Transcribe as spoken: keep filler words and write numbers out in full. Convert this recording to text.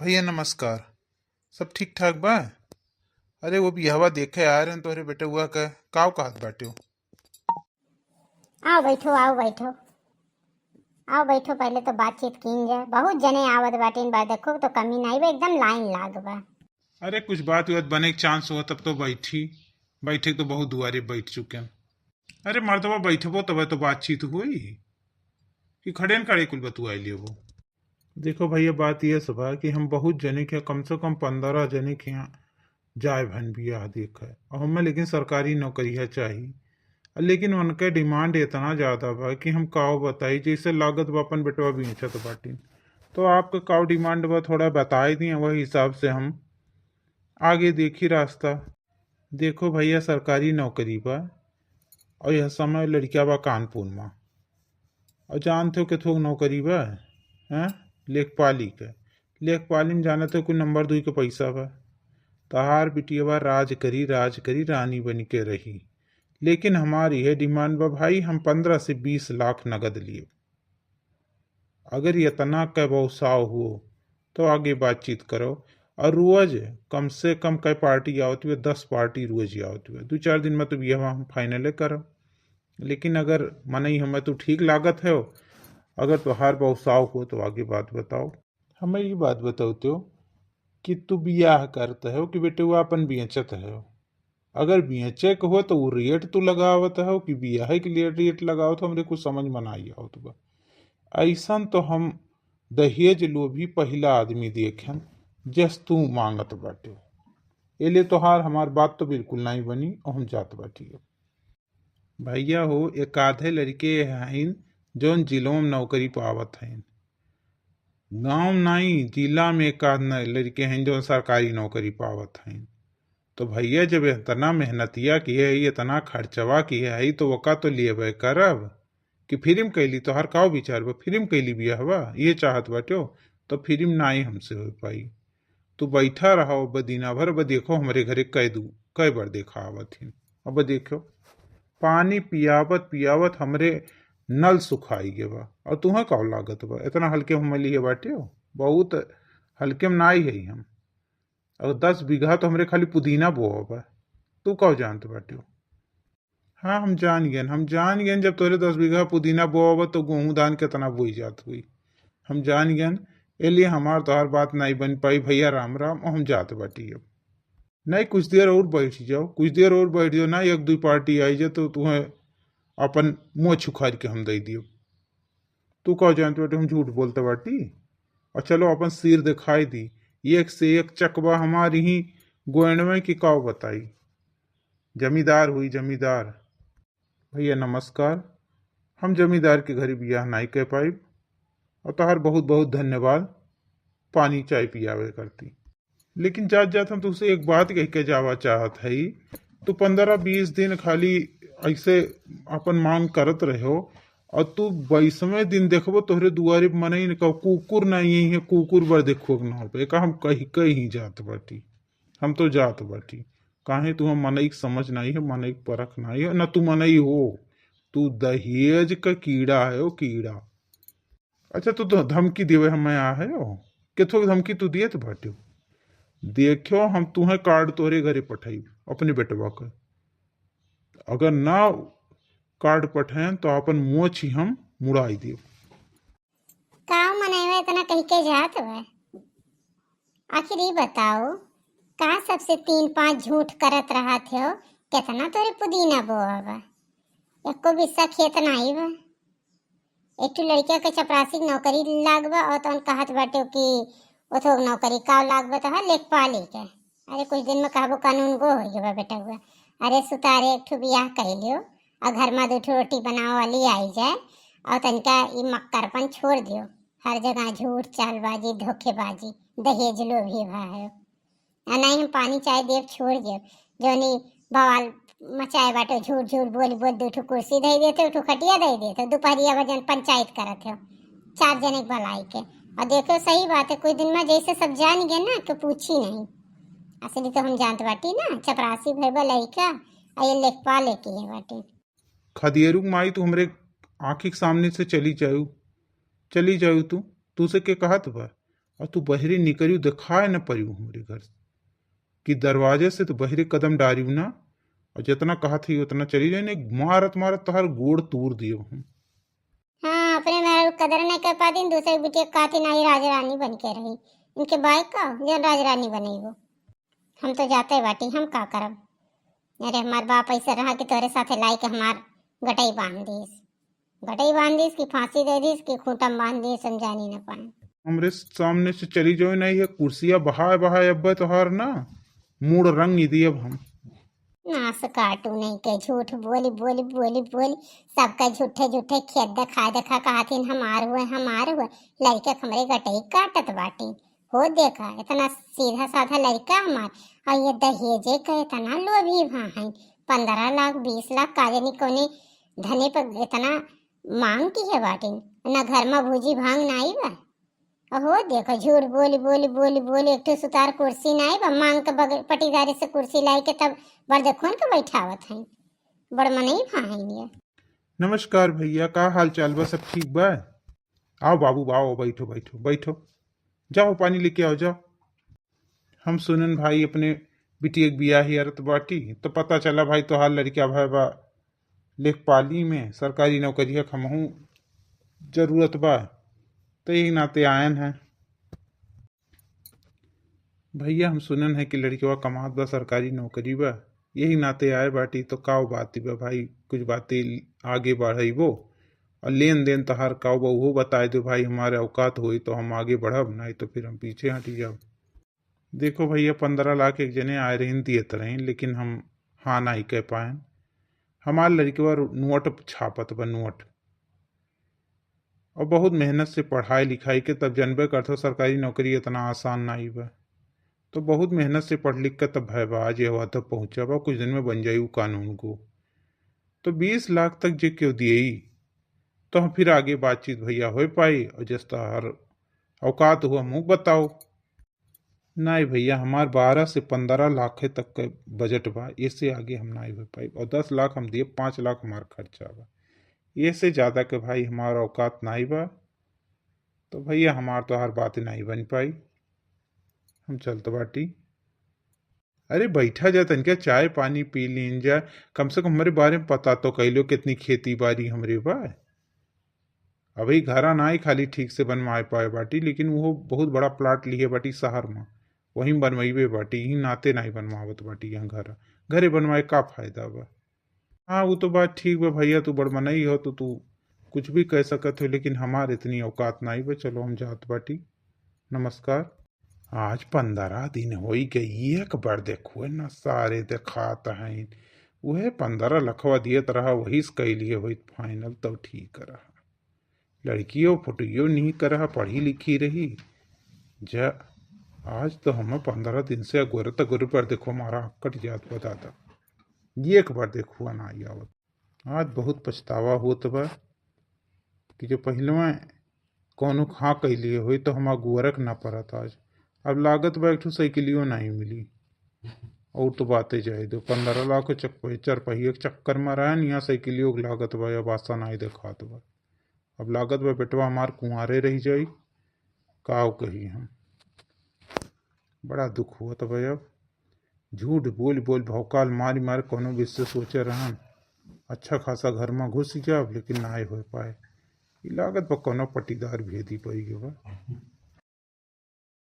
भैया नमस्कार, सब ठीक ठाक बा? अरे वो बियाहवा देखे आ रहे हैं तोहरे बेटउआ का, काव कहत बाटे हो? आओ बैठो, आओ बैठो, आओ बैठो, पहले तो बातचीत कीन जाए। बहुत जने आवत बाटे, इन बार देखो तो कमी नहीं बा, एकदम लाइन लाग बा। अरे कुछ बात वात बने के चांस हो तब तो बैठी, बैठे के तो बहुत दुआरे बैठ चुके हैं। अरे मर्दवा बैठबो तब तो बातचीत हुई कि खड़े न खड़े कुल बतुआई लेबो। देखो भैया, बात यह सब है कि हम बहुत जने के, कम से कम पंद्रह जने के यहाँ जाए भन बियाह देखे, और हमें लेकिन सरकारी नौकरिया चाही। लेकिन उनके डिमांड इतना ज़्यादा बा कि हम काव बताई, जैसे लागत बा अपन बेटवा बेचत बाटिन। तो आपका काव डिमांड बा, थोड़ा बताई दी, वही हिसाब से हम आगे देखी रास्ता। देखो भैया, सरकारी नौकरी बा, और यह समय लड़किया बा कानपुर में, और जानते हो केथोक नौकरी बा, हैं, लेखपाली के। लेखपाली में जानते हो कोई नंबर दुई के पैसा बा। तहार बिटिया बा राज करी, राज करी, रानी बनी के रही। लेकिन हमारी है डिमांड बा भाई, हम पन्द्रह से बीस लाख नगद लिए। अगर इतना कै बौसाव हो तो आगे बातचीत करो। और रोज कम से कम कै पार्टी आवत हुए, दस पार्टी रोज ही आवत हुए। दो चार दिन में तो बियाह हम फाइनले करब। लेकिन अगर मनई हमें तो ठीक लागत है, अगर तोहार बौसाव हो तो आगे बात बताओ। हमें ये बात बताओ तो कि तू बियाह करत हो कि बेटवा अपन बेचत हो? अगर बेचे के हो तो वो रेट तू लगावत हो कि बियाह के लिए रेट लगावत हो, हमरे कुछ समझ में ना आवत बा। ऐसन तो हम दहेज लोभी पहला आदमी देखेन जस तू मांगत बाटे। एले तोहार हमार बात तो बिल्कुल नहीं बनी, और हम जात बाटी अब। भैया हो, एक आधे लड़के हइन जौन जिलों में नौकरी पावत हइन। गांव नाई, जिला में एक आध न-, लड़के हइन जौन सरकारी नौकरी पावत हइन। तो भैया, जब इतना मेहनतिया किए है, इतना खर्चवा किए है, तो ओका तो लेबे करब। कि फिल्म कैली, तोहार काव विचार बा, फिल्म कैली बियाहवा, ये चाहत बाट्यो, तो फिल्म नाई हमसे हो पाई। तू बैठा रहो, अब दिना भर अब देखो हमरे घरे कै दू, कै बार देखा आवत हिन। अब देखो, पानी पियावत पियावत हमरे नल सुखाई गे बा, और तुहें काव लागत बा? इतना हल्के में लिए बाट्यो, बहुत हल्के में नाई है हम। और दस बीघा तो हमरे खाली पुदीना बोआ बा, तू काव जानत बाट्यो? हाँ, हम जान गएन, हम जान गएन, जब तोरे दस बीघा पुदीना बोआ बा, तो गेहूं धान केतना बोई जात हुई, हम जान गएन। ए लिए हमार तोहार बात नाई बन पाई भैया, राम राम, हम जात बाटी अब। नहीं, कुछ देर और बैठ जाओ, कुछ देर और बैठ जाओ ना, एक दुई पार्टी आई जाए तो तुहें अपन मुँह छुखार के हम दे दियो। तू का जानत बाटे हम झूठ बोलत बाटी? और चलो अपन सिर दिखाई दी, एक से एक चकवा हमारी ही गोयनवे की काव बताई। जमींदार हुई जमींदार। भैया नमस्कार, हम जमींदार के घरे बियाह नाई कर पाइब, और तोहार बहुत बहुत धन्यवाद पानी चाय पियावे करती। लेकिन जात जात हम तुमसे एक बात कह के जावा चाहत हई, तू पन्द्रह बीस दिन खाली ऐसे अपन मांग करत रहो, और तू बाईसवें दिन देखबो तोहरे दुआरे मनई न कहू, कुकुर ना यही है, कुकुर बर देखो के ना हो। एका हम कही कही जात बाटी, हम तो जात बाटी। काहे तू हम मनई के समझ नहीं है, मनई के परख नहीं है, ना तू मनई हो, तू दहेज का कीड़ा है, ओ कीड़ा। अच्छा, तू तो धमकी देवे हम आ है, ओ केथो धमकी तू दिए तो बाटे। देखो, हम तुहे कार्ड तोहरे घरे पठाई अपने बेटवा का। अगर ना कार्ड पठाएं तो अपन मोछ ही हम मुड़ाई देब। का मनैवा इतना कह के जात बा? आखिर ई बताओ, का सबसे तीन पांच झूठ करत रहत हो? केतना तोरे पुदीना बोआ बा, एको बिस्सा खेत नाई बा। एक ठो लड़किया के चपरासी के नौकरी लाग बा, और तौन कहत बाटे कि ओथो नौकरी का लाग बा, तो है लेखपाली के। अरे कुछ दिन में कहबो कानून गो हो गए बा बेटा हुआ। अरे सुतारे एक ठो बियाह कर लियो, और घर में दो ठो रोटी बनावे वाली आई जाए, और तनिका ई मक्करपन छोड़ दियो। हर जगह झूठ, चालबाजी, धोखेबाजी, दहेज लोभी भा है। आ नहीं हम पानी चाय देब, छोड़ देब। जौनी बवाल मचाए बाटे, झूठ झूठ बोल बोल, दो ठो कुर्सी दे देते, दो ठो खटिया दे देते, दोपहरिया बजन पंचायत करत हो चार जने के भलाई के। और देखो, सही बात है, कुछ दिन में जैसे सब जान गए ना कि पूछी नहीं। असली तो हम जानत बाटी ना, चपरासी भइबा लइका, आ ये लेखपाल के है बाटे। खदियरू के माई, तू हमरे आँखी के सामने से चली जाऊ, चली जाऊ तू। तू से के कहत बा? और तू बहरे निकरियो, देखाए न परियो हमरे घर से, कि दरवाजे से तो बहरे कदम डारियो ना, और जितना कहत ही उतना चली जाए, नहीं मारत मारत तोहार गोड़ तूर दियो हम। हाँ, अपने मेहरारू कदर नहीं कर पाती, दूसरे बिटिया कहती नहीं राज रानी बन के रही। इनके बाई का जो राज रानी बनइबो। हम तो जाते बाटी, हम का करब? अरे हमार बाप ऐसे रहा कि तोरे साथे लाई के हमार गटई बांध दीस, गटई बांध दीस कि फांसी दे दीस कि खूंटा में बांध दीस, हम जानी न पाए। हमरे सामने से चली जाओ नहीं है, कुर्सिया बहाए बहाए अब्बे तोहार ना मूड़ रंग ही दियब हम। नास काटू नहीं के झूठ बोली बोली बोली बोली, सबका झूठे झूठे खेत देखा देखा कहथिन हमार हुए हमार हुए, लड़के हमरे गटई काटत बाटी। हो देखा इतना सीधा साधा लड़का हमार, और ये दहेजे का इतना लोभी भा है, पंद्रह लाख बीस लाख का जानी कौने धने पर इतना मांग की है बाटिन, ना घर में भूजी भांग नाई बा। अहो देखो झूठ बोली बोली बोली बोली एक ठो सुतार कुर्सी नाई बा, मांग के बगैर पटीदारी से कुर्सी लाई के तब बड़ देखोन के बैठावत हैं, बड़ मनई भा हैं ये। नमस्कार भैया, का हाल चाल बा? सब ठीक बा? आओ बाबू, आओ, बैठो, बैठो, बैठो, जाओ पानी लेके आओ, जाओ। हम सुनन भाई अपने बिटिया के बियाह यारत बाटी, तो पता चला भाई तोहार लड़का भाई बा लेखपाली में, सरकारी नौकरिया के हमहू जरूरत बा, तो यही नाते आयन है। भैया हम सुनन है कि लड़कवा कमात बा, सरकारी नौकरी बा, यही नाते आए बाटी, तो का बात बा भाई, कुछ बातें आगे बढ़ाइबो, और लेन देन तहार का बा उहो बताए दो भाई, हमारे औकात होई तो हम आगे बढ़ब, नहीं तो फिर हम पीछे हटी जाब। देखो भैया, पंद्रह लाख एक जने आए रहीन, दियत रहीन, लेकिन हम हाँ नाई कह पाएन। हमार लड़कवा नोट छापत बा, नोट, और बहुत मेहनत से पढ़ाई लिखाई के, तब जनबे करत हो सरकारी नौकरी इतना आसान नाई बा। तो बहुत मेहनत से पढ़ लिख के तब भय बा, आज ये हवा तक पहुँचा बा, कुछ दिन में बन जाई उ कानून को। तो बीस लाख तक जे केहू दिए, तो हम फिर आगे बातचीत भैया हो पाई, और जस तहार औकात हुआ मुँह बताओ। नहीं भैया, हमार बारह से पंद्रह लाख तक के बजट बा, इससे आगे हम नहीं हो पाई। और दस लाख हम दिए, पाँच लाख हमार खर्चा बा, इससे ज़्यादा के भाई हमार औकात नहीं बा। तो भैया हमार तोहार बात नहीं बन पाई, हम चलत बाटी। अरे बैठा जा, तनिका चाय पानी पी लीन जा, कम से कम हमरे बारे में पता तो कैलो कितनी खेती बाड़ी हमरे बा। अभी घरा नाई खाली ठीक से बनवाए पाए बाटी, लेकिन वो बहुत बड़ा प्लाट लिए बाटी शहर में, वहीं बनवाइबे बाटी, यहीं नाते नाई बनवावत बाटी यहाँ घर। घरे बनवाए का फायदा बा? हाँ, वो तो बात ठीक बा भैया, तू बड़ मनई हो तो तू कुछ भी कह सकत हो, लेकिन हमार इतनी औकात नाई बा। चलो हम जात बाटी, नमस्कार। आज पंद्रह दिन होई गई, एक बार देखो न सारे देखात हैं, वह पंद्रह लखवा दियत रहा, वही से कैलिए होई फाइनल, तो ठीक रहा। लड़कियों फुटियो नहीं करहा, पढ़ी लिखी रही। जा, आज तो हम पंद्रह दिन से अगोरत अगोरत पर देखो, हमारा कट जात बा दादा। ये एक बार देखो ना आई आवत। आज बहुत पछतावा होत बा कि जो पहिलवा कौनो हाँ कैलिए होई तो हम अगोरक ना परत आज। अब लागत बा एक ठो साइकिलियो नहीं मिली। और तो बातें जाए दो, पंद्रह लाख के चक-, चरपहिया के चक्कर में रहन, यहाँ साइकिलियो के लागत बा, अब आशा नहीं देखात बा। अब लागत बा बेटवा हमार कुंवारे रह जाई, काव कही हम। बड़ा दुख हुआ तब अब। झूठ बोल बोल भौकाल मारी मार कोनो विषय सोचे रहन, अच्छा खासा घर में घुस जाब, लेकिन नाय हो पाए। ई लागत बा कोनो पट्टीदार भेदी पड़ी गए बा।